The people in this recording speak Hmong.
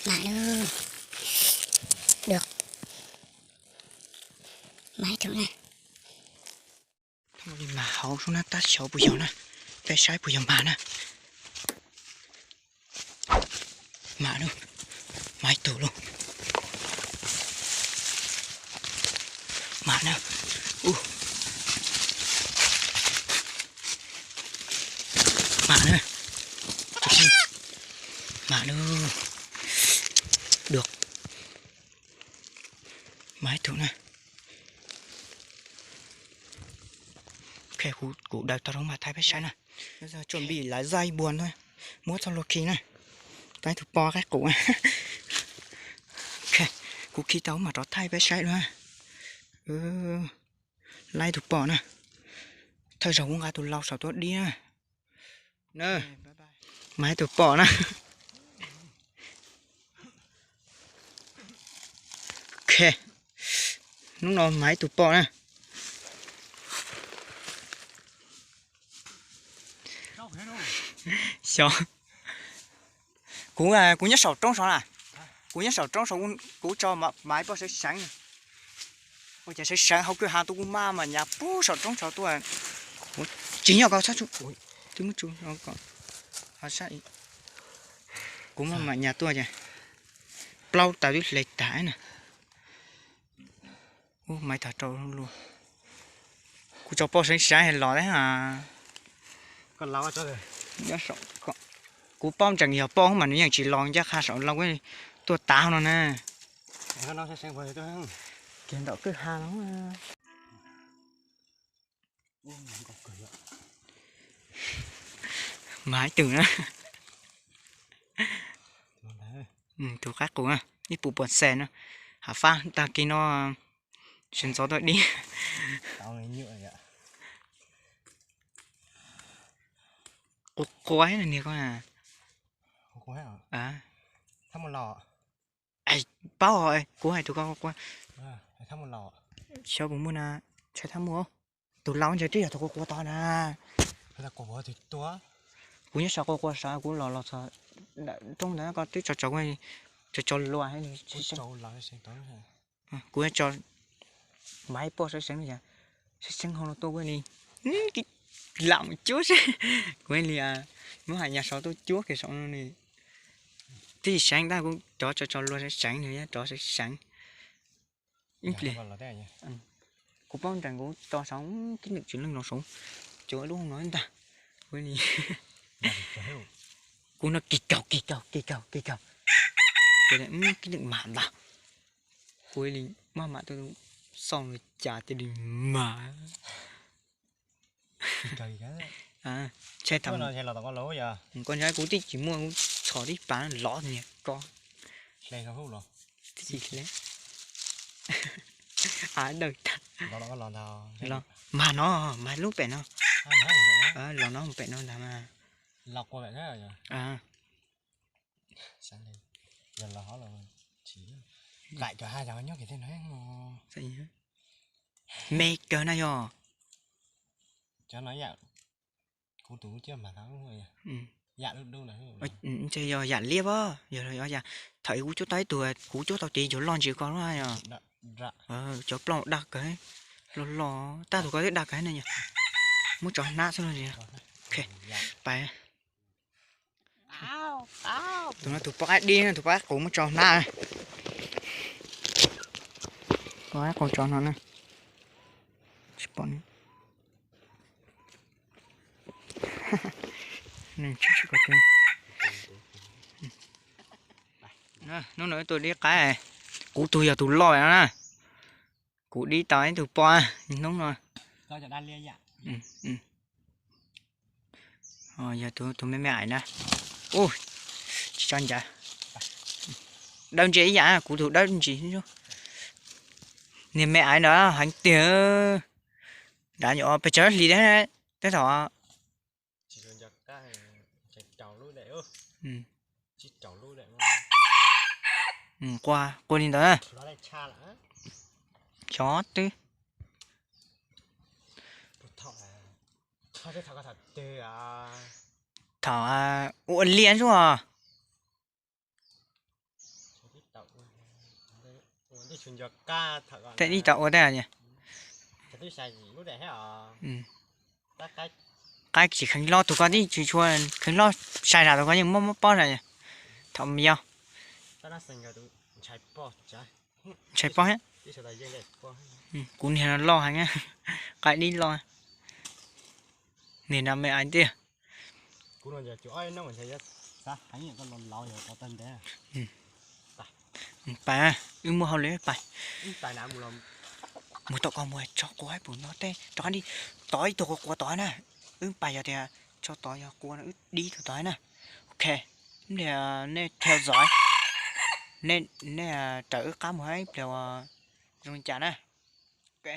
Mas lub, được, mas ib tug na. Li mas hauv sub na, tab xyov puas yog na, peb saib puas yog mas na. Mas lub, mas ib tug lub. Mas na, ub, mas na, mas lub, được, mas ib tug na. Kuv daws tau rau mas thaij peb saib na. Tsom npim lav zaj ib puas ntag, muab txoj hlua khi na. Tau ib tug poj qaib qus. Kuv khi tau mas rov thaij peb saib na. Laib tus poj na. Thawj zaug kuv nqa tus lau saum tuaj dib na. Na, mas ib tug poj na. Ok, hnub no mas ib tug poj na. Xyov, kuv, kuv nyob saum roob saud na. Kuv nyob saum roob saud, kuv tso mas ib poj seev seev. Ua cas seev seev hauv kwj ha tuaj kuj maj mas nyas puag saum roob saud tuaj. Tsis nyob ko, twb muab tsu ko. Kuv maj mam nyas tuaj ces plaub tawm twb hle tag na. Ub, maiv tag rau luaj. Kuv tso poj seev seev los thiab. Kuv paub ntsees yog poj mas nws yeej tsis los ncaj qha saum laus tuaj tav no na. Kiag nraum kwj ha no. Mas ib tug na. Tus qaib qus na, ib puas puas xees na. Hav fab tag kis no sawv ntxov tuaj dib. Qua qua thiab niag ko na. Paub, kuv hais tus ko qua. Xyov puas muaj na, tshaj thab muaj. Tus laus ntshe twb yog tus qua qua tod na. Kuv nyob saum qua qua saud, kuv los los txog nram roob ntawd ko twb tso tso, tso tso luag. Kuv tso mas ib poj seev seev, seev seev hauv no tuaj ua li, lam cuab seb. Kuv li muab hais nyas saud tuaj cuab kiag saum no ni. Twb tsis seev tab kuv rov tso tso luag seev seev, nws rov seev seev. Ib pliag kuv paub nrees kuv tso saud, tib neeg tsis leej los saud, cov lub hoob no ntag. Kuv no kis kaug kis kaug kis kaug kis kaug. Tib neeg mas ntag. Kuv li maj mam tuaj xauj li cas cia li mas. Ntshai thaum koj ntshai kuv twb tsis muaj, kuv txhom tib pas lov niag ko. Tib tsis hle. A dawj tag. Mas no, mas lub pem no. Los no mus pem no ntag mas. Me kawg na yog. Ntshe yog yam liab as, yog yog yam, thaum kuv cuab tau ib tug, kuv cuab tau ces cov loj ntsis ko lawm yog. Cov plooj daj kawg, loj loj, tab tus ko twb daj kawg na yog. Muab tso hnab xwb no. Pais. Tus no tus poj qaib dib, tus poj qaib qus muab tso hnab. Poj qaib qus tso no na. Tsis pom. Hnub no ib tug dib qaib, kuv tug yog tus loj no na. Kuv dib tau ib tug poj hnub no. Yog tus me me ais na. Ub, tsis tso ncav. Dawb ntsia ib yam, kuv tus dawb ntsis. Niag me ais ntawd heev tiag. Nrad pes tsawg hlis thiab, tab tom qua, qua li ntawd. Xyov twb. Thaum ua liaj xwb os. Tej ib tau ua tej. Qaib tsis kheev loj, tus ko tib tsis tshua kheev loj, sai zam tus ko yeej muaj muab pob na. Thaum yog ntshai pob thiab. Kuv niag no loj heev, qaib dib loj. Niag no me ais tiag. Pais, wb muaj hauj lwm pais. Mus tom ko mus tso quav pum no tej rov qab li, tod ib tug quav tod na. Wb pais yog tias tso tod yog quav no wb dib tus tod na. Ok, nej theo dõi, nej raws wb qab mus ib pliag zoo li cas na. Ok.